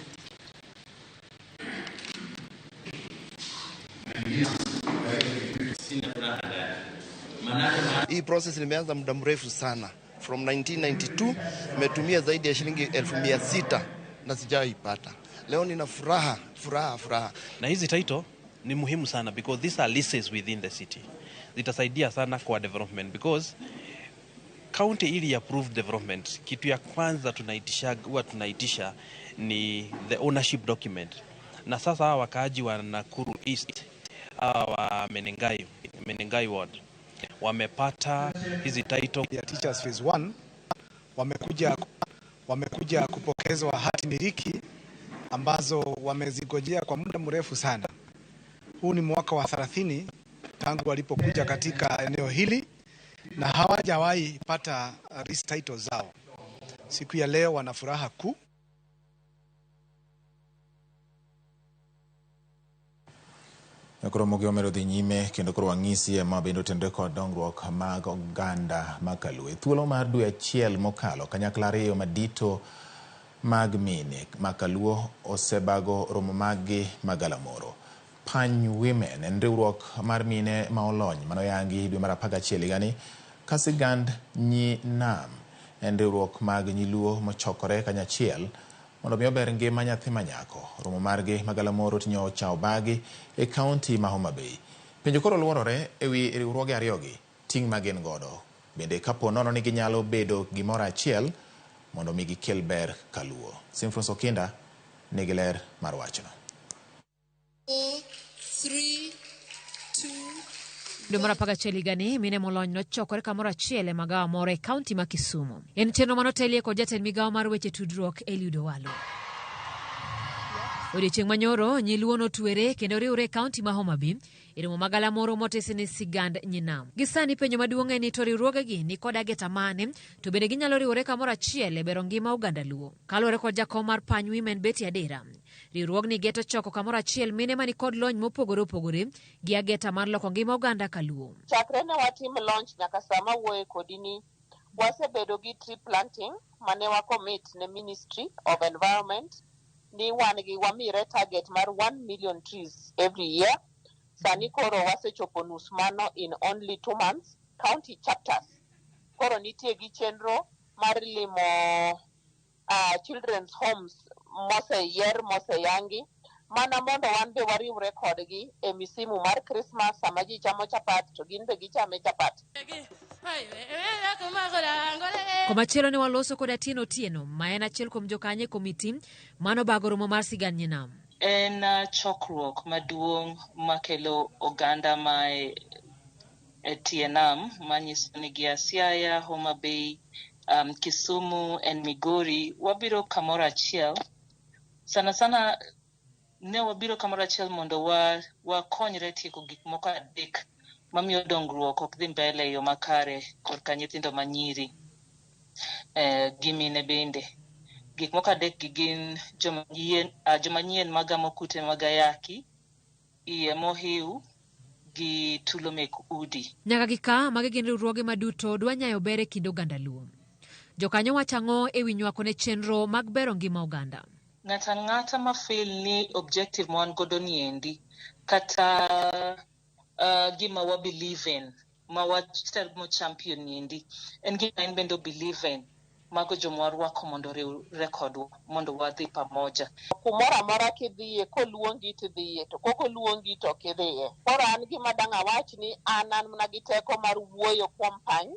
Hii process nimeanza muda mrefu sana. From 1992 nimetumia zaidi ya shilingi 600,000 na sijaipata. Leo nina furaha, furaha, furaha. Na hizi title ni muhimu sana because these are leases within the city. Zitasaidia sana kwa development because county ili approve development, kitu ya kwanza tunaitisha ni the ownership document. Na sasa hawa wakaaji wa Nakuru East, hawa wa Menengai Ward wamepata hizi title ya Teachers Phase 1 wamekuja kupokezwa hati miliki ambazo wamezigojea kwa muda mrefu sana. Huu ni mwaka wa 30 tangu walipokuja katika eneo hili na hawajawahi pata lease title zao. Siku ya leo wana furaha kuu. Koro Ramogi omedo dhi nyime kendo koro wang'isi ma bende otenore kod dongruok mag oganda ma Kaluo. E thuolo mar dwe achiel mokalo, kanyakla ariyo madito mag mine ma Kaluo osebago romo maggi mag galamoro. Pany Women en riwruok mar mine ma olony manoyangi dwe mar 11 higani ka sigand Nyi Nam en riwruok mag nyiluo mochokore kanyachiel mondo mi ober ngima nyathi manyako. Romo margi ma galamoro tinyo ochawo bagi e kaunti ma Homa Bay. Penjo koro luorore ewi riwruoge ariyogi, ting' ma gin godo. Bende kapo nono ni ginyalo bedo gimoro achiel mondo mi gikel ber Kaluo. Simfons Okinda nigi ler mar wachno. 4, 3, 2, Dwe mar 11 higani, mine molony nochokore kamoro achiel e magawa moro e kaunti ma Kisumu. En chenro manotelie kod jatend migawo mar weche tudruok Eliud Owalo. Odiechieng' manyoro, nyiluo notwere kendo riwre e kaunti ma Homa Bay e romo ma galamoro motisi ni Sigand Nyinam. Gi sani penjo maduong' en ni to riwruogegi ni kod ageta mane to bende ginyalo riwore kamoro achiel e bero ngima oganda Luo. Kaluwore kod jakom mar Pany Women Betty Adera, riwruogni geto choko kamoro achiel mine mani kod lony mopogore opogore gi ageta mar loko ngima oganda Kaluo. Chakre ne watim launch nyaka sama wuoye kodi ni wasebedo gi tree planting mane wa commit ne Ministry of Environment ni wan gi wamire target mar 1 million trees every year. Sani koro wasechopo nus mano in only 2 months. County chapters koro nitie gi chenro mar limo children's homes moseyier moseyangi mana mondo wan be wariwre kodgi e misimu mar Christmas sama ji chamo chapat to gin be gichame chapat. Komachielo ne waloso kod Atieno Otieno ma en achiel kuom jokanyo e komiti manobago romo mar Sigand Nyinam. En chokruok maduong' makelo oganda ma e tie nam manyiso ni gia Siaya, Homa Bay, Kisumu and Migori. Wabiro kamoro achiel. Sana sana ne wabiro kamoro achiel mondo wakonyre tieko gik moko adek mamiyo dongruok ok dhi mbele e yo makare korka nyithindo manyiri gi mine bende. Gik moko adek gi gin joma nyien magamo kute mag ayaki, iye mohiu gi tulo mek udi. Nyaka gi ka, magi gin riwruoge maduto dwa nyayo ber e kind oganda Luo. Jokanyo wacho ang'o ewi nywako ne chenro mag bero ngima oganda? Ng'ata ang'ata ma feel ni objective ma wan godo ni endi kata gima wa believe in ma watemo champion ni endi en gima en bende o believe in, mago joma warwako mondo oriwre kodwa mondo wadhi pamoja. Kumoro amora kidhiye koluongi tidhiye to kok oluongi to ok idhiye. Koro an gima dang' awach ni an mana gi teko mar wuoyo kuom Pany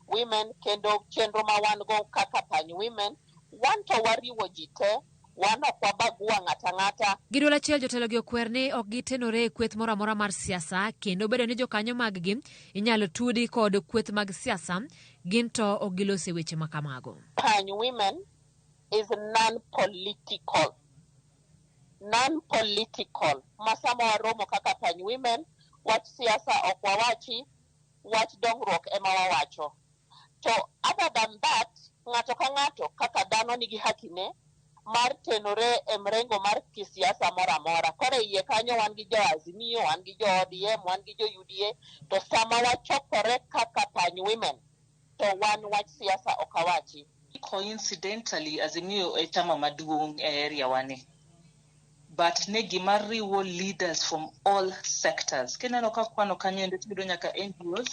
Women kendo chenro ma wan go kaka Pany Women, wan to wariwo ji te, wan ok wabagua ng'ata ang'ata. Gi duol achiel jotelo gi okwer ni ok gitenore e kweth moro amora mar siasa kendo bedo ni jokanyo mag-gi inyalo tudi kod kweth mag siasa, gin to ok gilos e weche ma kamago. Pany Women is non-political. Non-political. Ma sama waromo kaka Pany Women, wach siasa ok wawachi, wach dongruok ema wawacho. To other than that, ng'ato ka ng'ato kaka dhano nigi hakine mar tenore e mrengo mar kisiasa moro amora. Koro e iye kanyo wan gi jo Azimio, wan gi jo ODM, wan gi jo UDA, to sama wachokore kaka Pany Women, to wan wach siasa ok awachi. Coincidentally, Azimio e chama maduong' e area wani. But ne gima riwo leaders from all sectors. Kineno ka kwano kanyo endo tiyudo nyaka NGOs,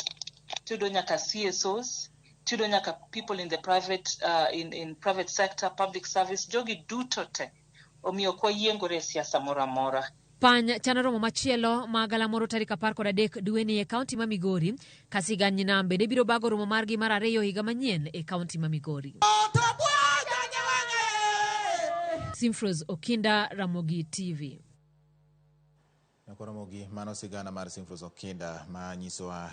tiyudo nyaka CSOs, tiyudo nyaka people in the private, in private sector, public service, jogi duto te. Omiyo ok wayiengore e siasa moro amora. Pany chano romo machielo ma galamoro tarik 13 dweni e kaunti ma Migori, ka Sigand Nyinam bende biro bago romo margi mar ariyo higa manyien e kaunti ma Migori. Simfros Okinda, Ramogi TV. Nyakoromogi, mano sigana mar Simfros Okinda ma nyisowa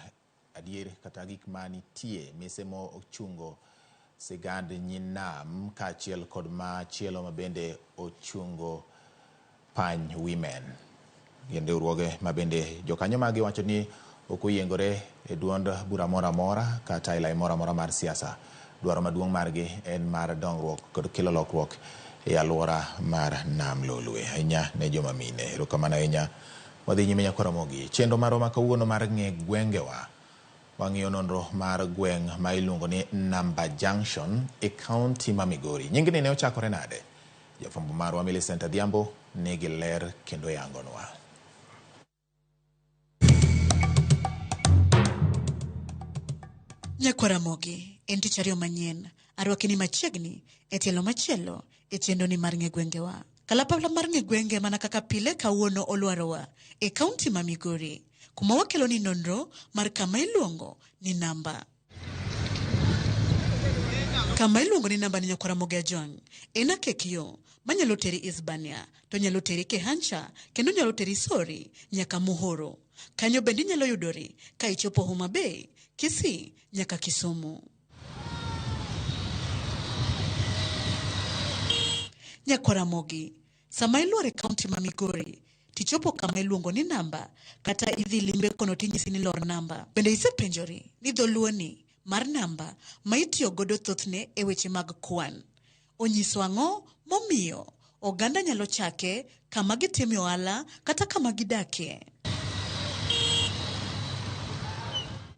adier kata gik manitie mise mochungo sigand Nyinam kaachiel kod machielo ma bende ochungo Pany Women. Gin riwruoge ma bende jokanyo magi wacho ni ok oyiengore e duond bura moro amora kata e lai moro amora mar siasa. Dwaro maduong' margi en mar dongruok kod kelo lokruok e alwora mar Nam Lolwe, ahinya ne joma mine. Erokamano ahinya. Wadhi nyime Nyakoromogi. Chenro marwa ma kawuono mar ng'e gwengewa. Wang'iyo nonro mar gweng' ma iluongo ni Namba Junction e kaunti ma Migori. Nyingni ne ochakore nade? Jafwambo marwa Millicent Adhiambo nigi ler kendo yangonwa. Nyakwaramogi, en tich ariyo manyien. Arwaki ni machiegni e tielo machielo e chenro ni mar ng'e gwengewa. Kalapapla mar ng'e gwenge mana kaka pile kawuono olwarowa e kaunti ma Migori, kuma wakelo ni nonro mar kama iluongo ni namba. Kama iluongo ni namba ni Nyakwaramogi Ajwang' en akek yo manyalo teri Isbania, to nyalo teri Kehancha, kendo nyalo teri Sori nyaka Muhoro. Kanyo bende inyalo yudori ka ichopo Homa Bay, Kisii nyaka Kisumu. Nyakwaramogi, sama iluor e kaunti ma Migori, tichopo kama iluongo ni namba kata idhi limbe kono tinyisi ni lor namba. Bende isepenjori ni dholuo ni mar namba ma itiyo godo thothne e weche mag kwan onyiso ang'o momiyo oganda nyalo chake kama gitime ohala kata kama gidakie?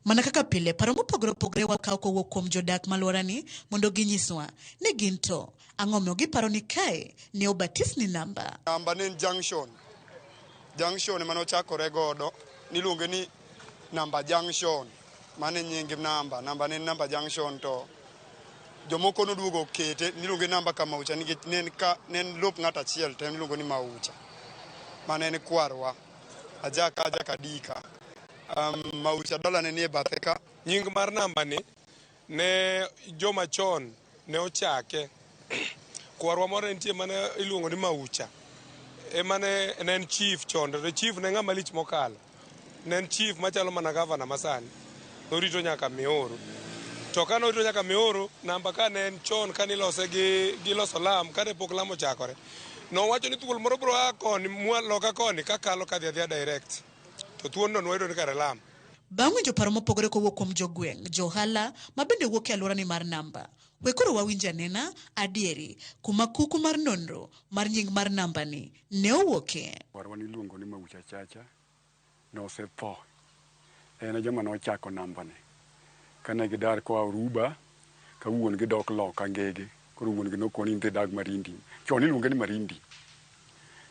Mana kaka pile, paro mopogore opogore wakawo kowuok kuom jodak malworani mondo ginyiswa ni gin to ang'o omiyo giparo ni kae ne obatis ni namba. Namba ne en junction. Junction ema nochakore godo. Niluonge ni Namba Junction. Mano e nying namba. Namba ne en Namba Junction to jomoko noduogo okete niluonge namba Kamaucha nikech ne en ka ne en lop ng'ato achiel to en iluongo ni Maucha. Mane en kwarwa. Ajaka Ajaka Dika. Maucha dalane nie bathe ka. Nying mar namba ni ne joma chon ne ochake. Kwarwa moro ne nitie mane iluongo ni Maucha. Ema ne en chief chon to chief ne ng'ama lich mokalo. Ne en chief machalo mana gavana masani. Norito nyaka Mioro. To ka norito nyaka Mioro, namba ka ne en chon kane ilose gi loso lam, kane pok lam ochakore. Nowacho ni thuol moro biro a koni, loka koni, kakalo kadhi adhiya direct. To thuondno nwayudo ni kare lam. Bang' winjo paro mopogore kowuok kuom jogweng', johala ma bende wuok e alworani mar namba, we koro wawinj anena adieri kuma kuku mar nonro mar nying mar nambani ne owuokie. Kwarwa niluongo ni Maucha Chacha, nosetho. En e joma nochako nambani. Kane gidar koa Oruba, ka wuon gi dok loka Ngege, koro wuon gi nokoni ni dhi dag Marindi. Chon iluonge ni Marindi.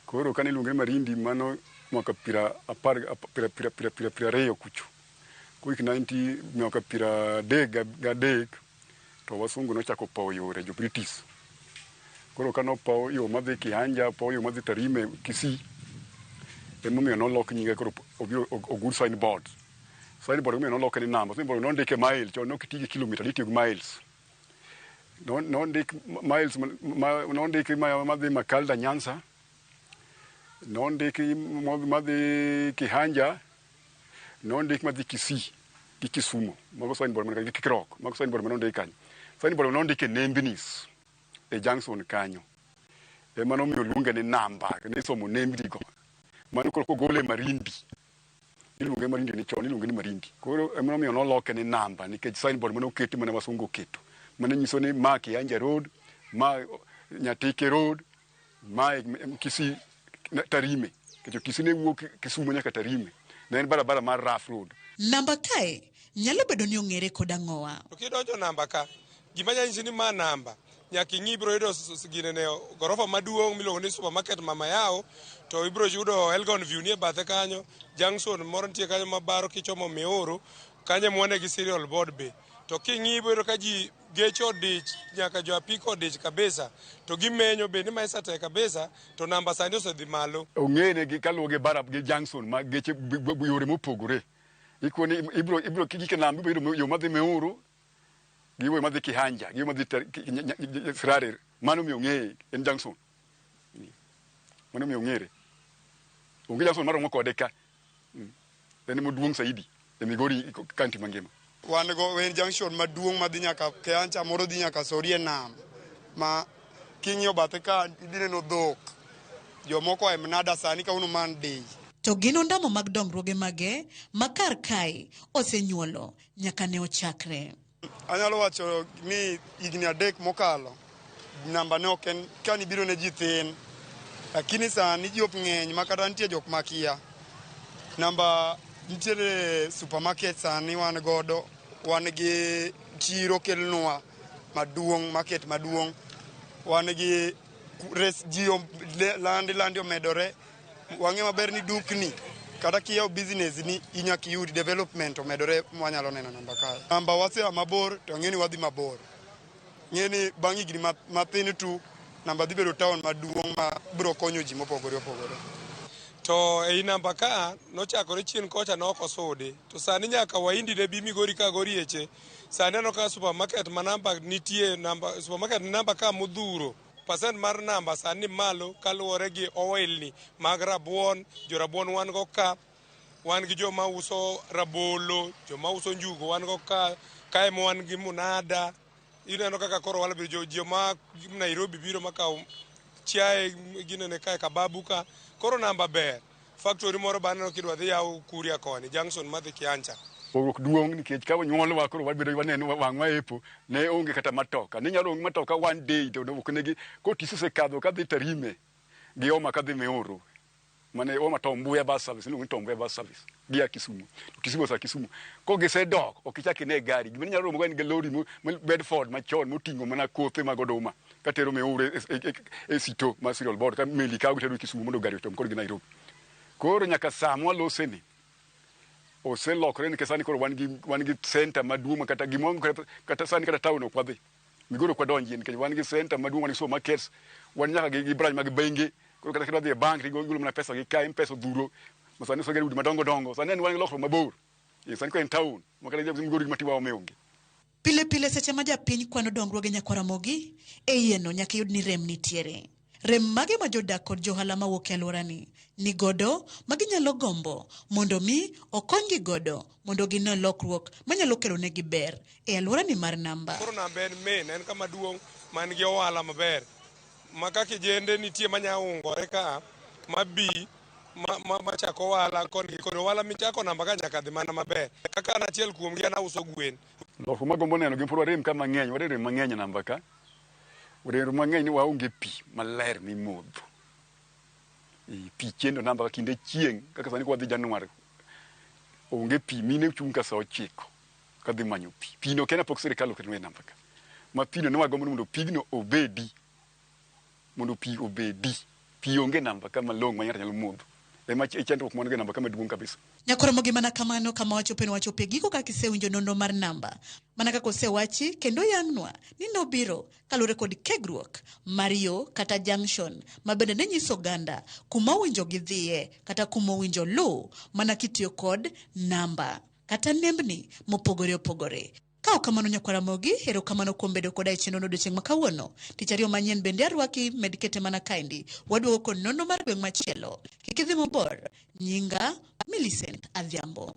Koro kane iluonge ni Marindi, mano mwaka pira apar, pira, pira, pira, pira, pira ariyo kucho. Koik 90, mwaka 33, to wasungu nochako powo yore, jo British. Koro ka nopow yo madhi Kianja, pow yo madhi Tarime, Kisii, emomiyo nolok nyinge koro obiro ogur signboard. Signboard emomiyo noloke ni namba. Signboard nondike mile, chon nok ti gi kilomita, nitiyo gi miles. Nondik miles, nondik madhi Makalda Nyanza, nondik madhi Kihanja, nondik madhi Kisii gi Kisumu. Mago signboard man gi Kikirok, mago signboard manondik kanyo. Signboard nondik e nembni e junction kanyo. Ema nomiyo luonge ni namba, nisomo nembni go. Mano koro kogole Marindi. Iluonge Marindi ni chon, iluonge ni Marindi. Koro ema nomiyo noloke ni namba nikech signboard mane oketi mane wasungu oketo. Mane nyiso ni ma Kianja Road, ma Nyatike Road, ma Kisii Tarime. Nikech Kisii ne wuok Kisumu nyaka Tarime. Ne en barabara mar rough road. Namba kae nyalo bedo ni ong'ere kod ang'owa. To kidonjo namba ka, gima nyalo nyisi ni ma namba, nyaka ing'i ibiro yudo ginene gorofa maduong' miluongo ni supermarket Mama Yao, to ibiro yudo Elgon View nie bathe kanyo, junction moro nitie kanyo mabaro kichomo Miuru, kanyo ema wane gi cereal board be. To king'i ibiro yudo ka ji geche odich, nyaka jo apiko odich kabisa, to gimenyo be ni maisa tek kabisa, to namba sani osedhi malo. Ong'ene gi kaluwo gi barab gi junction ma geche yore mopogore. Ikoni ibiro ibiro kigike namba ibiro yudo yo madhi Miuru, gi yo madhi Kihanja, gi yo madhi Sirare. Mano miyo ong'eye en junction. Mano miyo ong'ere. Onge junction maromo kode ka. En maduong' saidi e Migori county mangima. Wan go en junction maduong' madhi nyaka Kehancha, moro dhi nyaka Sorie nam. Ma king'iyo bathe ka idhi neno dhok. Jomoko e mnada sani kawuono Monday. To gin ondamo mag dongruoge mage ma kar kae osenyuolo nyaka ne ochakre. Anyalo wacho ni higni 3 mokalo namba ne ok en ka nibiro ne ji thin, lakini sani ji ok ng'eny ma kata nitie jok makia. Namba nitiere supermarket sani wan godo, wan gi chiro kelnwa maduong', market maduong', wan gi res ji landi omedore. Wang'e maber ni dukni kata kiyawo business ni inyaka iyud development omedore mwanyalo neno namba kae. Namba wasea mabor to ang'e ni wadhi mabor. Ng'e ni bang' higni mathin tu namba dhi bedo town maduong' ma biro konyo ji mopogore opogore. To ei namba ka nochakore chien kocha ne ok osudi. To sani nyaka Wahindi ne bi Migori ka go rieche. Sani aneno ka supermarket ma namba nitie, namba, supermarket ni namba ka modhuro. Percent mar namba sani ni malo kaluwore gi ohelni mag rabuon. Jo rabuon wan go ka, wan gi joma uso rabolo, joma uso njugu wan go ka, kae ma wan gi munada. Ineno kaka koro wala biro joma Nairobi biro makawo chiaye ginene kae kababu ka. Koro namba ber. Factory moro ba aneno kidwa dhi yaw Kuria koni, junction madhi Kiancha. Pogruok duong' nikech ka onyuolwa koro wabedo waneno wang'wa epo ne onge kata matoka. Ne nyalo onge matoka one day to ok negi kotis osekadho kadhi Tarime gi Homa kadhi Meoro. Mane Homa Tom Mboya bus service, iluongo ni Tom Mboya bus service gia Kisumu. To Kisumu osa Kisumu. Ko gisedok ok ichak ine gari. Gima inyalo romo go en gi lori Bedford machon moting'o mana kothe mag oduma katero Meoro e sito mar Cereal Board ka meli kawo gitero Kisumu mondo gari otom kodgi Nairobi. Koro nyaka sa mwaloseni oselokore nikech sani koro wan gi center maduong' ma kata gimoro kata sani kata town ok wadhi. Migori ok wadonjie nikech wan gi center maduong', wan gi supermarkets, wan nyaka gi branch mag bengi. Koro kata kidwa dhi e bank tigolo mana pesa gi ka, M-Pesa odhuro. Ma sani osegero udi madongo dongo. Sani en wan gi lokruok mabor. Sani koro en town ma kata Migori gima tiwa ome onge. Pile pile seche ma japiny kwano dongruoge nyakwar Ramogi, e iye no nyaka iyud ni rem nitiere. Rem mage ma jodak kod johala mawuok e alworani ni godo ma ginyalo gombo mondo mi okonygi godo mondo gine lokruok manyalo kelo negi ber e alworani mar namba. Koro namba en main, en kama duong' man gi ohala maber. Ma ka kijende nitie manya ungore ka, ma bi, ma chako ohala koni gi koni. Ohala michako namba ka nyaka dhi mana maber. Kaka an achiel kuomgi an auso gwen. Lokruok magombo neno gin pod warem ka mang'eny, warem mang'eny e namba ka. Warem mang'eny ni waonge pi maler mimodho. Pi chendo namba ka kinde chieng', kaka sani kwadhi Januar, onge pi, mine chung' ka sa 9 kadhi manyo pi. Pi no kena pok sirikal oketonwa e namba ka. Ma pi no ne wagombo ni mondo pigno obedi. Mondo pi obedi. Pi onge namba ka malong'o ma ng'ato nyalo modho. Ema e chandruok mwan go e namba ka maduong' kabisa. Nyakoro mogi mana kamano kama wachope wachope giko kaka isewinjo nonro mar namba. Mana kaka osewachi kendo yangnwa ni nobiro kaluwore kod kegruok mar yo kata junction ma bende ne nyiso oganda kuma owinjo gidhiye kata kuma owinjo luw mana kitiyo kod namba kata nembni mopogore opogore. Ka ok kamano nyakwar Ramogi, erokamano kuom bedo koda e chenro no odiochieng' ma kawuono. Tich ariyo manyien bende arwaki med kete mana kaendi. Waduogo kod nonro mar gweng' machielo. Kik idhi mabor. Nyinga Millicent Adhiambo.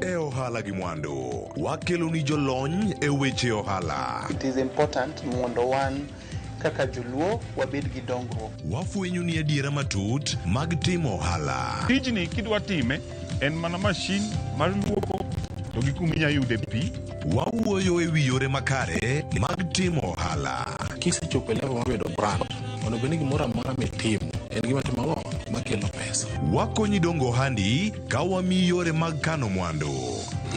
E ohala gi mwandu, wakeloni jolony e weche ohala. It is important mondo wan kaka joluo wabed gi dongruok. Wafwenyo ni adiera matut mag timo ohala. Tijni kidwa time en mana mashin mar luoko to gi kuma inya yude pi. Wawuoyo e wi yore makare mag timo ohala. Kisechopo e level mar bedo brand, onego bed ni gimoro amora mitimo en gima timo ang'o? Makelo pesa. Wakonyi dongo ohandi ka wamiyi yore mag kano mwandu.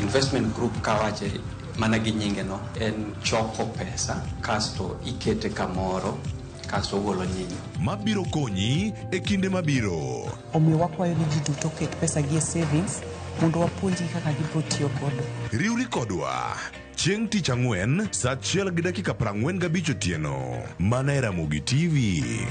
Investment group kawache mana gi nyinge no en choko pesa kasto ikete kamoro kasto ogolo nyinyo. Mabiro konyi e kinde mabiro. Omiyo wakwayo ni ji duto oket pesa gi e savings mondo wapuonjgi kaka gibiro tiyo godo. Riwri kodwa chieng' tich ang'wen sa 1:45 otieno mana e Ramogi TV.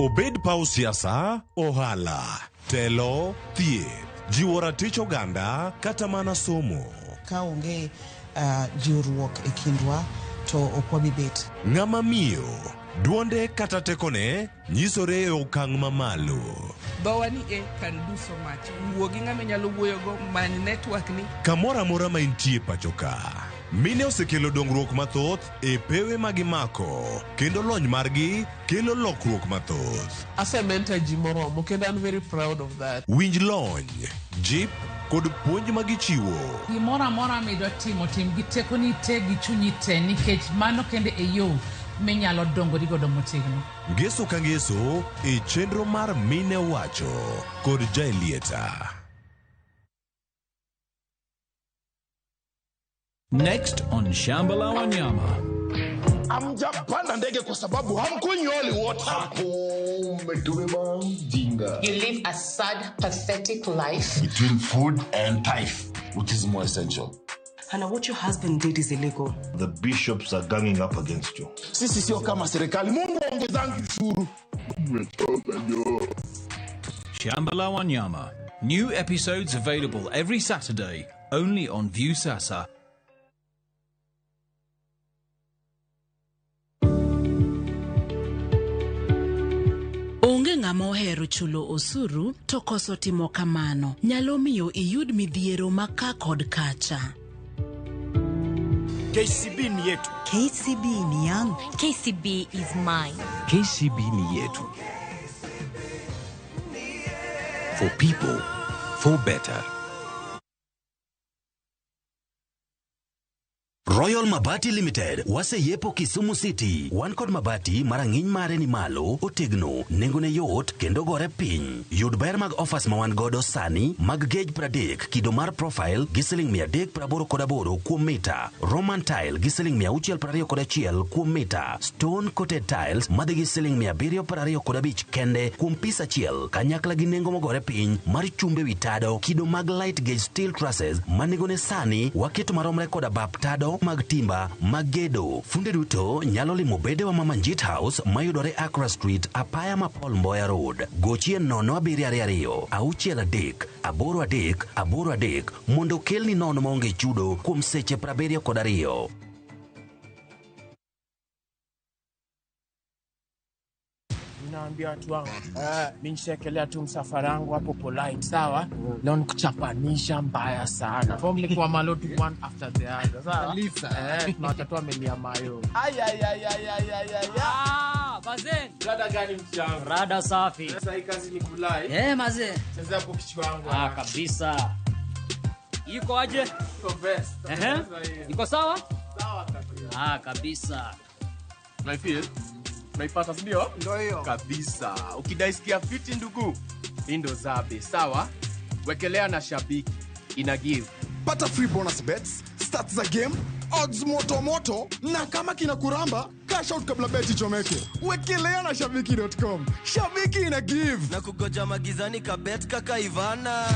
Obed paw siasa, ohala, telo, thieth, jiwo ratich oganda kata mana somo. Ka onge jiwruok e kindwa to ok wabi bet. Ng'ama miyo, duonde kata tekone nyisore e okang' mamalo. Dhowa ni e can do so much. Wuo gi ng'ama inyalo wuoyogo, many network ni. Kamoro amora ma intie pacho ka, mine osekelo dongruok mathoth e pewe ma gimako kendo lony margi kelo lokruok mathoth. Ase mentor ji moromo kendo an very proud of that. Winj lony, jip kod puonj ma gichiwo. Gimoro amora midwa timo, tim gi tekoni te gi chunyi te nikech mano kende e yo minyalo dongori godo motegno. Ngeso ka ngeso e chenro mar Mine Owacho kod Jaelieta. Next on Shamba la Wanyama. Hamjapanda ndege kwa sababu hamkunywi holy water. Umetubeba mjinga. You live a sad, pathetic life. Between food and tithe, which is more essential? Hannah, what your husband did is illegal. The bishops are ganging up against you. Sisi sio kama serikali. Mungu ongezangi ushuru. Umechoka jo. Shamba la Wanyama. New episodes available every Saturday, only on Viusasa. Onge ng'ama ohero chulo osuru to koso timo kamano nyalo miyo iyud midhiero ma ka kod kacha. KCB ni yetu. KCB ni yangu. KCB is mine. KCB ni yetu. For people, for better. Royal Mabati Limited waseyepo Kisumu City. Wan kod mabati ma rang'iny mare ni malo, otegno, nengone yot kendo gore piny. Yud ber mag offers ma wan godo sani mag gauge 30 kido mar profile gi siling 388 kuom mita, Roman tile gi siling 621 kuom mita, stone coated tiles madhi gi siling 725 kende kuom pis achiel, kanyakla gi nengo mogore piny mar chumbe wi tado kido mag light gauge steel trusses ma nengone sani waketo maromre koda bap tado mag timba mag gedo. Funde duto nyalo limo bedewa ma Manjit House mayudore Accra Street, apaya ma Paul Mboya Road. Gochie 0722 63 83 83 mondo kelni nono maonge chudo kuom seche 72. Naambia watu wangu mi nishaekelea tu msafara wangu hapo polite, sawa. Leo nikuchapanisha mbaya sana. Form ni kwa malo tu one after the other, sawa. Tuna watatu wamelia mayo. Ay, ay, ay, ay, ay, ay, ay. Ah, bazen. Rada gani mchango? Rada safi. Sasa hii kazi ni kulai. Mazee. Chezea hapo kichwa wangu. Ah, kabisa. Iko aje? Iko best. Iko sawa? Sawa kabisa. Ah, kabisa. Na feel naipata sindio? Ndio hiyo. Kabisa. Ukidaisikia fiti ndugu, hii ndo zabe, sawa? Wekelea na shabiki, ina give. Pata free bonus bets, stats za game, odds moto moto, na kama kina kuramba, cash out kabla beti chomeke. Wekelea na shabiki.com. Shabiki ina give. Na kugoja magizani kabet kaka Ivana.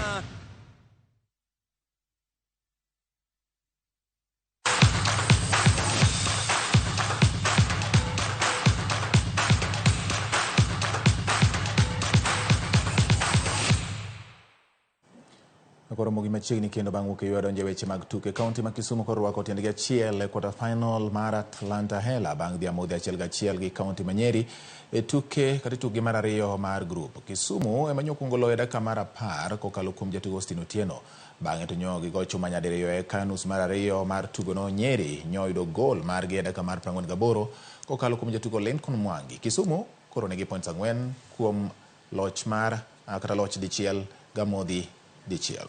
Koro mogi machiegni kendo bang' wuok e ywa donjo e weche mag tuke. Kaunti ma Kisumu koro rwako tiendgi achiel e quarter final mar Atlanta Hela bang' dhi amodhi 1-1 gi kaunti ma Nyeri e tuke kata tukgi mar ariyo mar grup. Kisumu ema nyokwongo loyo e dakika mar 10 kokalo kuom jatugo Austin Otieno. Bang'e to nyo gigo chuma nyadiriyo eka nus mar ariyo mar tugono Nyeri nyoyudo gol margi e dakika mar 48 kokalo kuom jatugo Lincoln Mwangi. Kisumu koro nigi points 4 kuom loch mar kata loch dichiel gamodhi dichiel.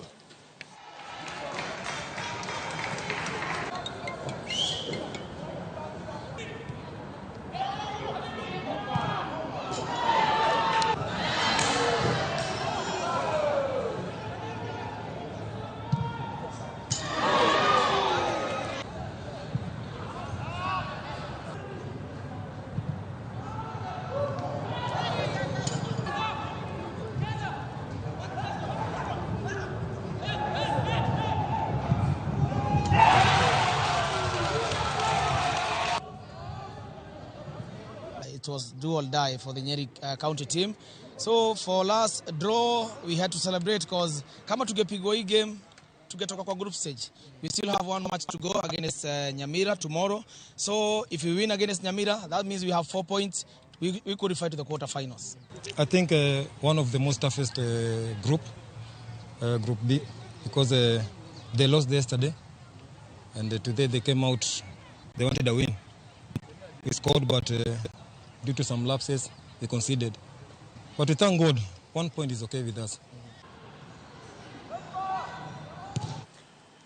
It was do or die for the Nyeri County team. So for last draw, we had to celebrate because kama tungepigwa hii game tungetoka kwa group stage. We still have one match to go against Nyamira tomorrow. So if we win against Nyamira, that means we have 4 points. We qualify to the quarterfinals. I think one of the most toughest group, Group B, because they lost yesterday, and today they came out, they wanted a win. We scored, but due to some lapses, we conceded. But we thank God, 1 point is okay with us.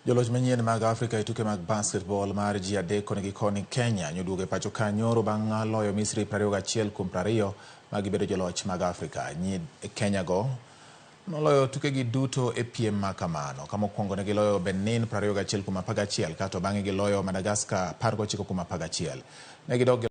Joloch manyien mag Afrika e tuke mag basketball mar ji adek koni gi koni Kenya nyoduogo e pacho ka nyoro bang' loyo Misri 21 kuom 20 ma gibedo joloch mag Afrika. Nyi Kenya go noloyo tukegi duto e piem ma kamano. Ka mokwongo ne giloyo Benin 21 kuom 11 kato bang'e giloyo Madagascar 19 kuom 11. Ne gidok